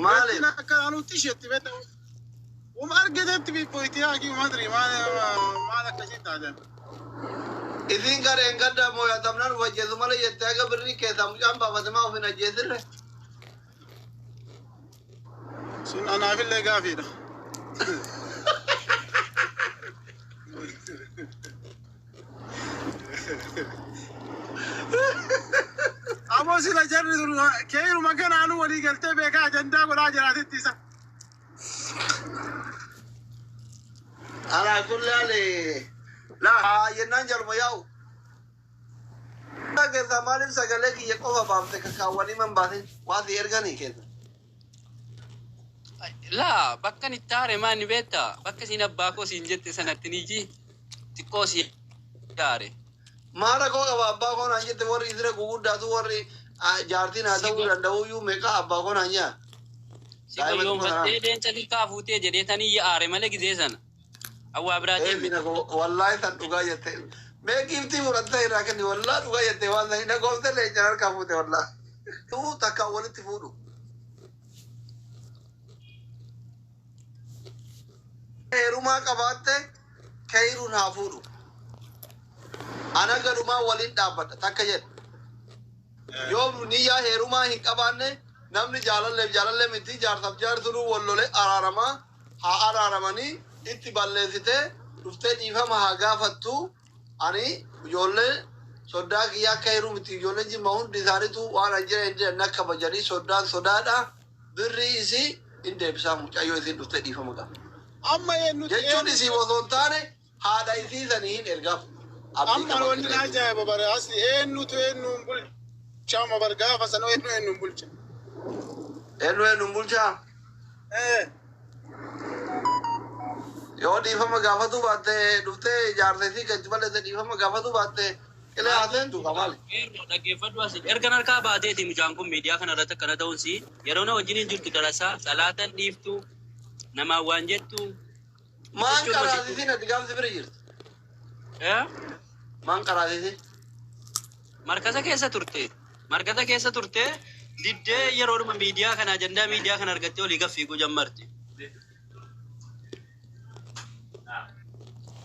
Maaliif? Akka anuutti isheetti beekta. Uma argitetti bibboyti haakii umadri maal maal akkasiin taatan. Isiin gareen gadda mooyatamnaan uf ajjeesu malee jettee haga birrii keessaa mucaan baafate maa of hin ajjeesirre? Sun anaafillee gaafiidha. Aboo sila jarri sun keeruma kanaanuu walii galtee beekaa ajandaa godhaa jiraatitti isa. Alaa kulli haali laa jennaan jarma yaa'u. Keessaa maaliif sagalee kiyya qofa baafte kakkaawwanii man baasin waa si erganii keessa. Laa bakka itti aare maal ni beektaa? Bakka isiin abbaa koo siin jette sanatti ni ji xiqqoo si aare. Maal rakkoo qaba abbaa koo naan jette warri isira guguddaatu warri jaartiin haa ta'uu danda'uyyuu meeqa abbaa koo naan jaa. Si goyoonfattee leenca xiqqaa fuutee jedhee tanii aare malee gizee sana. Awwaa biraatiin miti. Wallaahi san dhugaa jette. Mee giiftii fudhattee irraa kenni wallaahi dhugaa jette waan sanii na goofte leenca harkaa fuute wallaahi. Tuu takka walitti fuudhu. Heerumaa qabaatte keeyruun haa fuudhu. Ana galumaa waliin dhaabbadha takka jedhe. Yoo niyyaa heerumaa hin qabaanne namni jaalalleef jaalallee miti jaarsaaf jaarsunuu wal lolee araaramaa haa araaramanii itti balleessitee dhuftee dhiifama haa gaafattu. Ani ijoollee soddaa kiyyaa akka heeruu miti ijoolleen jimma hundi isaaniitu waan an jedhan hin jedhan akka kabajanii soddaan sodaadha. Birrii isii hin deebisaa mucayyoo isiin dhuftee dhiifama gaafa. Amma eenyutu Jechuun isii osoo hin taane haadha isii sanii hin ergaaf. Abdii Amma qaba wanni na ajaa'iba bara asli eenyutu eenyuun bulcha amma bar gaafa sana eenyu eenyuun bulcha. Eenyu eenyuun bulchaa? Eh, Yoo dhiifama gaafatu baatte dhuftee jaarsa isii kan itti balleesse dhiifama gaafatu baatte qilee haaseentu maali? Qeerroo dhaggeeffadhu asii. Ergan harkaa baateeti mucaan kun miidiyaa kana irratti akkana ta'uun si yeroo na wajjin hin jirtu darasaa salaatan dhiiftu namaan waan jettu. Maan Jechuun hojii- qaraasisiin ati gaafsi bira jirti? Eh? Maan qaraasisi? Markaza keessa turte. Markaza keessa turte diddee yeroodhuma miidiyaa kana ajandaa miidiyaa kana argattee olii gad fiiguu jammarti.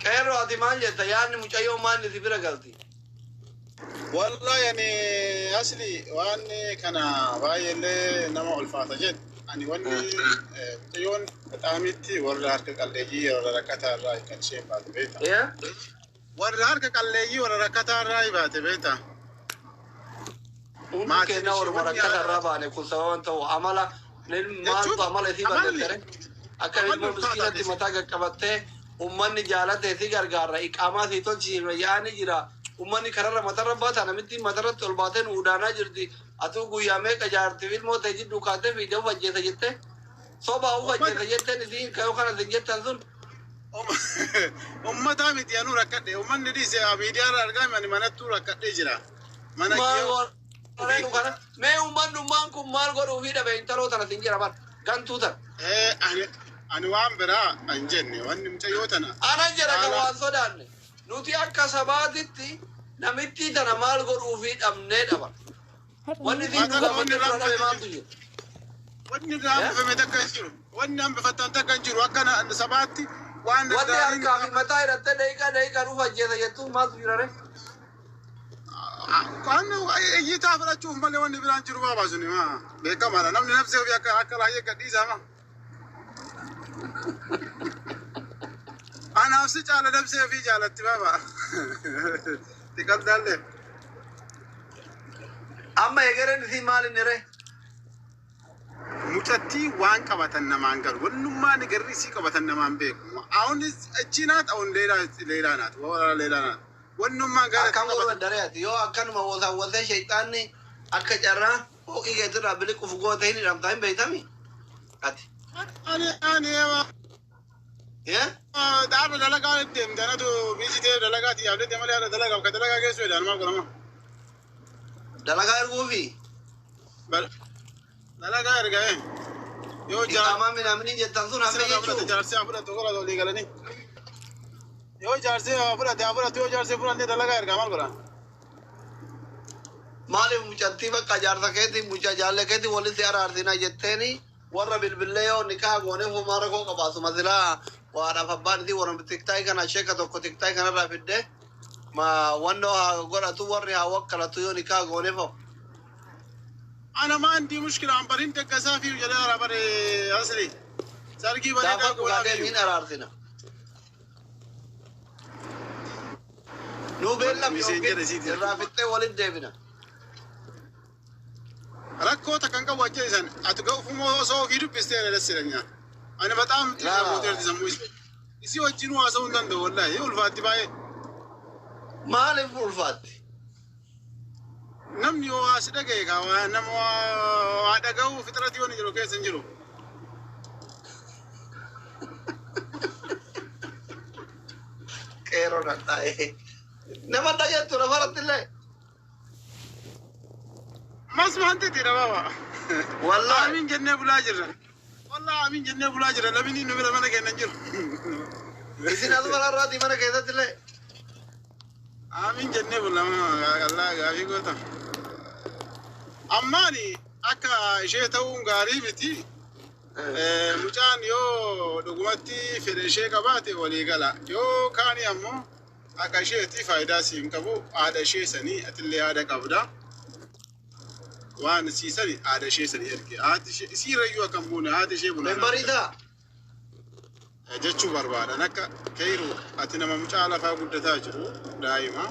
Qeerroo ati maal jetta yaadni mucayyoo maal si bira galti? Wallahi ani asli waan kana baay'eellee nama ulfaata jedhu. Ani wanni mucayyoon bexaamitti warra harka qalleeyyii warra rakkataa irraa kan isheen baate beekta. Ee? Warra harka qalleeyyii warra rakkataa irraa baate beekta. Hundi Maatiin keenya ishee warra wanni rakkata irraa baane kun sababan ta'u amala maaltu amala isii amalli balleessere akka amalli ilmoo ulfaataa miskiinatti teessee. mataa qaqqabattee ummanni jaalate si gargaara iqaamaa si tolchiifna yaa'ani jira ummanni kararra matarra baata namitti matarratti ol baatee nu udaanaa jirti atuu guyyaa meeqa jaartiif ilmoo ta'e jidduu kaatee fiidee uf ajjeesa jette sobaa uf ajjeesa jetteen isiin kayoo kana isin jettan sun Ummataa miti anuu rakkadhe. Ummanni dhiise miidiyaa irraa argaa ani manattuu rakkadhee jira. Mana maal kiyya godhanii kana mee ummannummaan kun maal godhuufii dhabe intaloo tana sin jira bar gantuu tana. Eh, ani waan biraa hin jenne wanni mucayyoo tana Ana jedha kan haala waan sodaanne nuti akka sabaatitti namittii tana maal godhuufii dhabnee dhaba. Wanni isiin nu Maatara wanni gaafattee dura dhabe irraa maaltu jira? Wanni irraa hambifame takka hin jiru. Wanni hambifatan takka hin jiru. Akka sabaatti waan Wanni gaariin harkaa fi mataa hidhattee daqiiqaa daqiiqaan uf ajjeesa jettuun maaltu jira ree? Waan iyyitaa fudhachuuf malee wanni biraan jiru baabaa suni maa beekamaadha. Namni nafsee ofii akka akka raayyaa gadhiisaa maa. Anaaf si caala nafsee ofii jaalatti baabaa. Xiqqaddaallee. Amma egereen isii maal inni ree? Mucattii waan qabatan namaan galu. Wannummaan garri isii qabatan namaan beeku. Awun achi naat awun leelaa leelaa naat. Wala leelaa naat. Wannummaan gara Akkam godhu qabatan. daree ati yoo akkanuma wasawwasee sheexaanni akka carraa hooqii keetirraa biliquuf goote hin hidhamtaa hin beektami? Ati. Ani Yee? dhaaba dalagaa deemte anatu biizitee dalagaa xiyyaafte malee haadha dalagaa akka dalagaa geessu jedhan maal godhama. Dalagaa erguufi Dalagaa erga ee. Yoo iqaamaa minaamini jettan sun hafe jaarsi fudhate jechuu. jaarsi haa fudhatu godhatu olii galanii. Yoo jaarsi haa fudhate haa fudhatu yoo jaarsi fudhate dalagaa erga maal godhan. Maaliif mucattii bakka jaarsa keetii mucaa jaalle keetii walitti araarsina jetteeni Warra bilbillee yoo nikaa goonee homaa rakkoo qabaatu masilaa waadhaaf abbaan isii warra tiktaay kana sheeka tokko tiktaay kanarraa fidde ma wannoo haa godhatu warri haa wakkalatu yoo nikaa goonee fa'u. أنا ما عندي مشكلة عن برين دقسا فيه جدارة بري أصلي سارقي بري Gaafa دقولا dhugaa deemiin فيه araarsina. Nuu beellam Miseenjera yookiin isiiti. irraa fixxee waliin deebina. Rakkoo takkan qabu achi isan ati ufuma osoo ofii dubbistee dha Ani bataam Laa. gooteerti sammuu isii. Isii wajjin haasa'uu hin danda'u wallaahi ulfaatti baay'ee. Maaliif ulfaatti? Namni yoo as dhaga'e kaa waa nama waa dhaga'u fixratii waan jiru keessa hin jiru. Qeeroo dhadhaa'ee. Nama dhageettu lafarratti illee. Mas maanti dha baaba. Wallaahi. Amiin jennee bulaa jirra. Wallaahi amiin jennee bulaa jirra. Lamini nu bira mana kennan jiru. Isin asuma irraatii mana keessatti illee. Amiin jennee bulla Allah gaafii goota. Ammaani akka ishee ta'uun gaarii miti. Mucaan yoo dhugumatti fedha ishee qabaate walii gala. Yoo kaani ammoo akka isheetti faayidaa siin qabu haadha ishee sanii atillee haadha qabda. Waan siisani haadha ishee sanii erge. Haati ishee isiirrayyuu akka hin buune haati ishee bunaa. Membarii ta'a. Jechuu barbaadan akka keeru ati nama mucaa lafaa guddataa jiru daa'ima.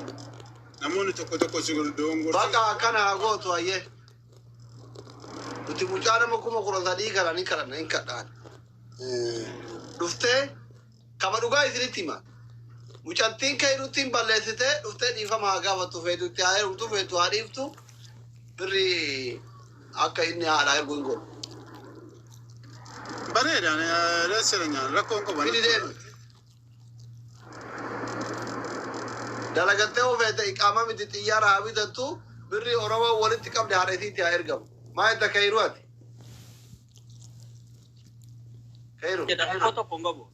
Namoonni tokko tokko si dogongorsu. Bakka akkana haa gootu ayyee. Nuti mucaa nama 13,000 kana ni kadhanna hin kadhaan. Dhuftee kama dhugaa isinitti hima. Mucattiin keeruutti hin balleessitee dhuftee dhiifama haa gaafattu feetu itti haa heerumtu feetu haa dhiiftu birri akka inni haadhaa ergu hin godhu. Bareedaan leessedha rakkoon qaban. Fidi deemi. Dalagattee ofeete iqaama miti xiyyaara haa bitattu birri Oromoo walitti qabde haadha isiitti haa ergamu. Maa itti keeruu ati? Keeruu. Rakkoo tokko hin qabu.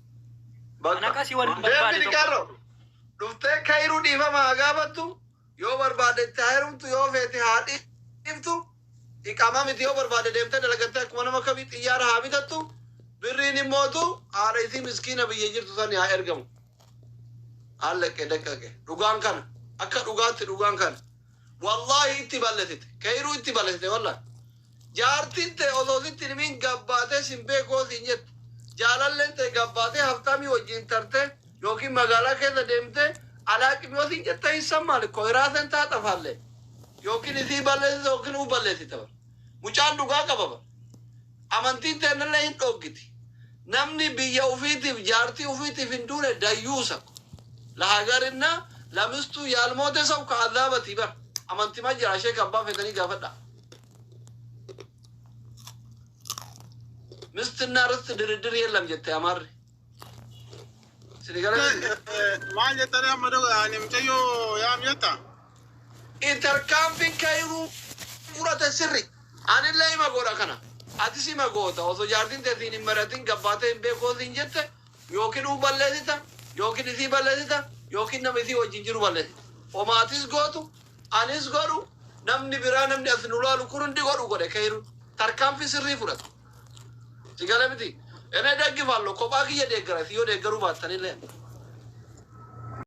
Bakka. Kan akkasii waliin barbaade Deemti tokko. Kaarro. Dhuftee keeruu dhiifama haa gaafattu yoo barbaadde itti haa heerumtu yoo feete haa dhiiftu iqaama miti yoo barbaadde deemtee dalagattee akkuma nama kamii xiyyaara haa bitattu birriin immootu haadha isii miskiina biyya jirtu sani haa ergamu. Alleqqe daqqaqe dhugaan kana akka dhugaatti dhugaan kana wallaahi itti balleessite keeruu itti balleessite wallaahi jaartiin ta'e osoo sitti himin gabbaatee sin beekoo siin jette jaalalleen ta'e gabbaatee haftaamii wajjin tarte yookiin magaalaa keessa deemte alaaqimi yoo siin jette hin sammaali koiraasen taa xafaalle yookiin isii balleessite yookiin uu balleessite bara mucaan dhugaa qaba bara amantiin teennallee hin dhoggiti namni biyya ufiitiif jaartii ufiitiif hin duune dayyuusa ለሀገርና ለሚስቱ ያልሞተ ሰው ከአዛበት ይበር አመንቲማ ጅራ ሼክ አባ ፌተኒ ጋፈዳ ምስትና ርስት ድርድር የለም ጀተ አማሪ ሲኒገረ Maal jettanii amma ani mucayyoo yaam jetta? ኢንተርካምፒን ከይሩ furate sirri anillee hima godha kana atis hima goota osoo jaartiin teetiin hin maratin gabbaatee hin beekoo siin jette yookiin uu balleessita yookiin isii balleessita yookiin nama isii wajjin jiru balleessita homaatis gootu anis godhu namni biraa namni as nu laalu kun hundi godhu godhe kairu tarkaanfii sirrii fudhate si gala miti ene deggifallo kophaa kiyya deeggara si yoo deeggaruu baattanillee